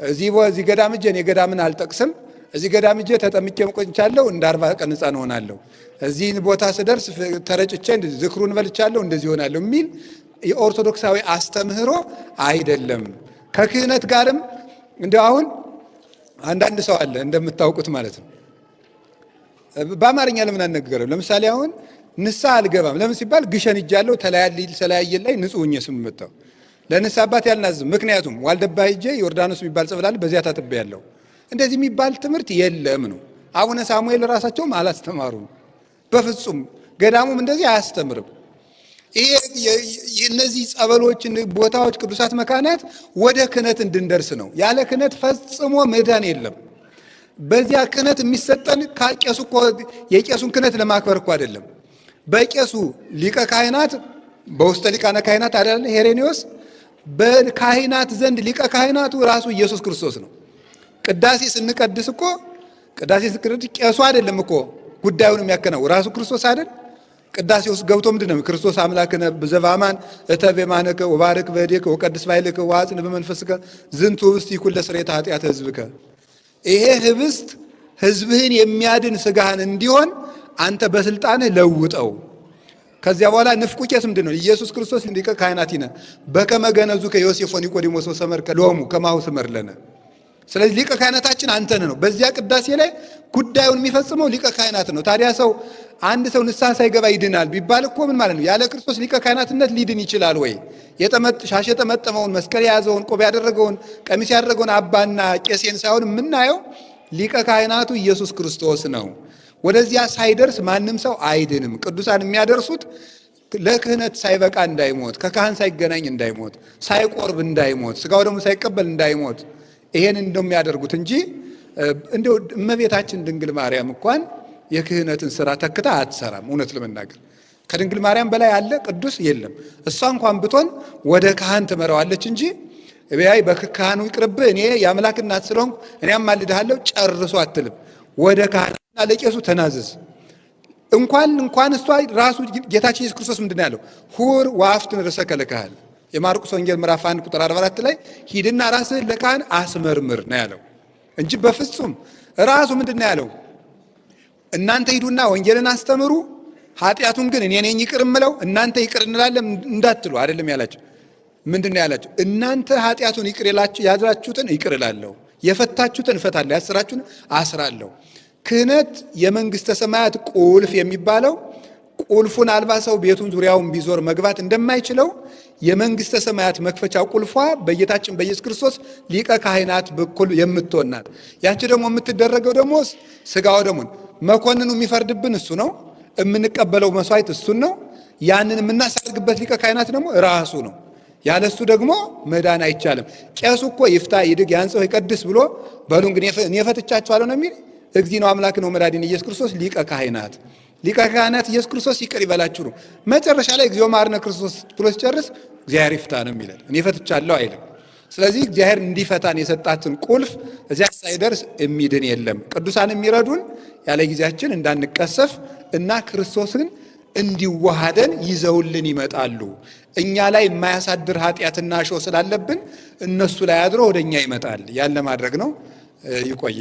እዚህ ገዳም እጄ፣ እኔ ገዳምን አልጠቅስም። እዚህ ገዳም እጄ ተጠምቄ ቆይቻለሁ፣ እንደ 40 ቀን ሕፃን እሆናለሁ። እዚህ ቦታ ስደርስ ተረጭቼ ዝክሩን በልቻለሁ፣ እንደዚህ እሆናለሁ የሚል የኦርቶዶክሳዊ አስተምህሮ አይደለም። ከክህነት ጋርም እንደው አሁን አንዳንድ ሰው አለ እንደምታውቁት ማለት ነው። በአማርኛ ለምን አልነገረም? ለምሳሌ አሁን ንስሐ አልገባም ለምን ሲባል ግሸን ሄጃለሁ፣ ተለያየ ላይ ንጹሕ ሁኜ ስም መጣው ለንስሐ አባት ያልናዝም። ምክንያቱም ዋልደባ ሄጄ ዮርዳኖስ የሚባል ጸበል አለ፣ በዚያ ታጥቤያለሁ። እንደዚህ የሚባል ትምህርት የለም ነው። አቡነ ሳሙኤል ራሳቸውም አላስተማሩም በፍጹም። ገዳሙም እንደዚህ አያስተምርም። ይሄ እነዚህ ጸበሎች፣ ቦታዎች፣ ቅዱሳት መካናት ወደ ክህነት እንድንደርስ ነው። ያለ ክህነት ፈጽሞ መዳን የለም። በዚያ ክህነት የሚሰጠን ቄሱ እኮ የቄሱን ክህነት ለማክበር እኮ አይደለም። በቄሱ ሊቀ ካህናት በውስጠ ሊቃነ ካህናት አይደለ ሄሬኔዎስ፣ በካህናት ዘንድ ሊቀ ካህናቱ ራሱ ኢየሱስ ክርስቶስ ነው። ቅዳሴ ስንቀድስ እኮ፣ ቅዳሴ ስንቀድስ ቄሱ አይደለም እኮ ጉዳዩን የሚያከናው፣ ራሱ ክርስቶስ አይደል? ቅዳሴ ውስጥ ገብቶ ምንድን ነው? ክርስቶስ አምላክነ ዘበአማን እተብ የማነከ ወባርክ በእዴከ ወቀድስ ባይልከ ወአጽን በመንፈስከ ዝንቱ ህብስት ይኩን ለስርየተ ኃጢአተ ህዝብከ። ይሄ ህብስት ህዝብህን የሚያድን ስጋህን እንዲሆን አንተ በስልጣንህ ለውጠው። ከዚያ በኋላ ንፍቁ ቄስ ምንድን ነው? ኢየሱስ ክርስቶስ ሊቀ ካህናቲነ በከመ ገነዙከ ዮሴፍ ወኒቆዲሞስ ወሰመርከ ሎሙ ከማሁ ስመር ለነ። ስለዚህ ሊቀ ካህናታችን አንተ ነህ ነው። በዚያ ቅዳሴ ላይ ጉዳዩን የሚፈጽመው ሊቀ ካህናት ነው። ታዲያ ሰው አንድ ሰው ንስሐ ሳይገባ ይድናል ቢባል እኮ ምን ማለት ነው? ያለ ክርስቶስ ሊቀ ካህናትነት ሊድን ይችላል ወይ? ሻሽ የጠመጠመውን፣ መስቀል የያዘውን፣ ቆብ ያደረገውን፣ ቀሚስ ያደረገውን አባና ቄሴን ሳይሆን የምናየው ሊቀ ካህናቱ ኢየሱስ ክርስቶስ ነው። ወደዚያ ሳይደርስ ማንም ሰው አይድንም። ቅዱሳን የሚያደርሱት ለክህነት ሳይበቃ እንዳይሞት፣ ከካህን ሳይገናኝ እንዳይሞት፣ ሳይቆርብ እንዳይሞት፣ ስጋው ደግሞ ሳይቀበል እንዳይሞት ይሄን እንደሚያደርጉት እንጂ እንደው እመቤታችን ድንግል ማርያም እንኳን የክህነትን ስራ ተክታ አትሰራም። እውነት ለመናገር ከድንግል ማርያም በላይ ያለ ቅዱስ የለም። እሷ እንኳን ብትሆን ወደ ካህን ትመራዋለች እንጂ ቢያይ በካህኑ ይቅርብህ፣ እኔ የአምላክ እናት ስለሆንኩ እኔ አማልድሃለሁ ጨርሶ አትልም። ወደ ካህንና ለቄሱ ተናዘዝ። እንኳን እሷ ራሱ ጌታችን ኢየሱስ ክርስቶስ ምንድን ነው ያለው? ሁር ወአፍትን ርእሰከ ለካህን። የማርቆስ ወንጌል ምዕራፍ 1 ቁጥር 44 ላይ ሂድና ራስህን ለካህን አስመርምር ነው ያለው እንጂ በፍጹም ራሱ ምንድን ነው ያለው? እናንተ ሂዱና ወንጌልን አስተምሩ፣ ኃጢአቱን ግን እኔ ነኝ ይቅር እምለው፣ እናንተ ይቅር እንላለን እንዳትሉ አይደለም ያላቸው። ምንድን ነው ያላቸው? እናንተ ኃጢአቱን ይቅር ያላችሁትን ይቅር እላለሁ፣ የፈታችሁትን እፈታለሁ፣ ያስራችሁን አስራለሁ። ክህነት የመንግስተ ሰማያት ቁልፍ የሚባለው ቁልፉን አልባ ሰው ቤቱን ዙሪያውን ቢዞር መግባት እንደማይችለው የመንግስተ ሰማያት መክፈቻ ቁልፏ በጌታችን በኢየሱስ ክርስቶስ ሊቀ ካህናት በኩል የምትሆን ናት። ያቺ ደግሞ የምትደረገው ደግሞ ስጋው ደሙን መኮንኑ የሚፈርድብን እሱ ነው። የምንቀበለው መስዋዕት እሱን ነው። ያንን የምናሳርግበት ሊቀ ካህናት ደግሞ ራሱ ነው። ያለሱ ደግሞ መዳን አይቻልም። ቄሱ እኮ ይፍታ ይድግ ያንጽህ ይቀድስ ብሎ በሉ እንግዲህ እኔ ፈትቻችኋለሁ ነው የሚል። እግዚእ ነው፣ አምላክ ነው፣ መድኃኒነ ኢየሱስ ክርስቶስ ሊቀ ካህናት፣ ሊቀ ካህናት ኢየሱስ ክርስቶስ ይቅር ይበላችሁ ነው። መጨረሻ ላይ እግዚኦ መሐረነ ክርስቶስ ብሎ ሲጨርስ እግዚአብሔር ይፍታ ነው የሚለን። እኔ ፈትቻለሁ አይልም። ስለዚህ እግዚአብሔር እንዲፈታን የሰጣትን ቁልፍ እዚያ ሳይደርስ የሚድን የለም። ቅዱሳን የሚረዱን ያለ ጊዜያችን እንዳንቀሰፍ እና ክርስቶስን እንዲዋሃደን ይዘውልን ይመጣሉ። እኛ ላይ የማያሳድር ኃጢአትና እሾህ ስላለብን እነሱ ላይ አድሮ ወደ እኛ ይመጣል። ያን ለማድረግ ነው። ይቆየ።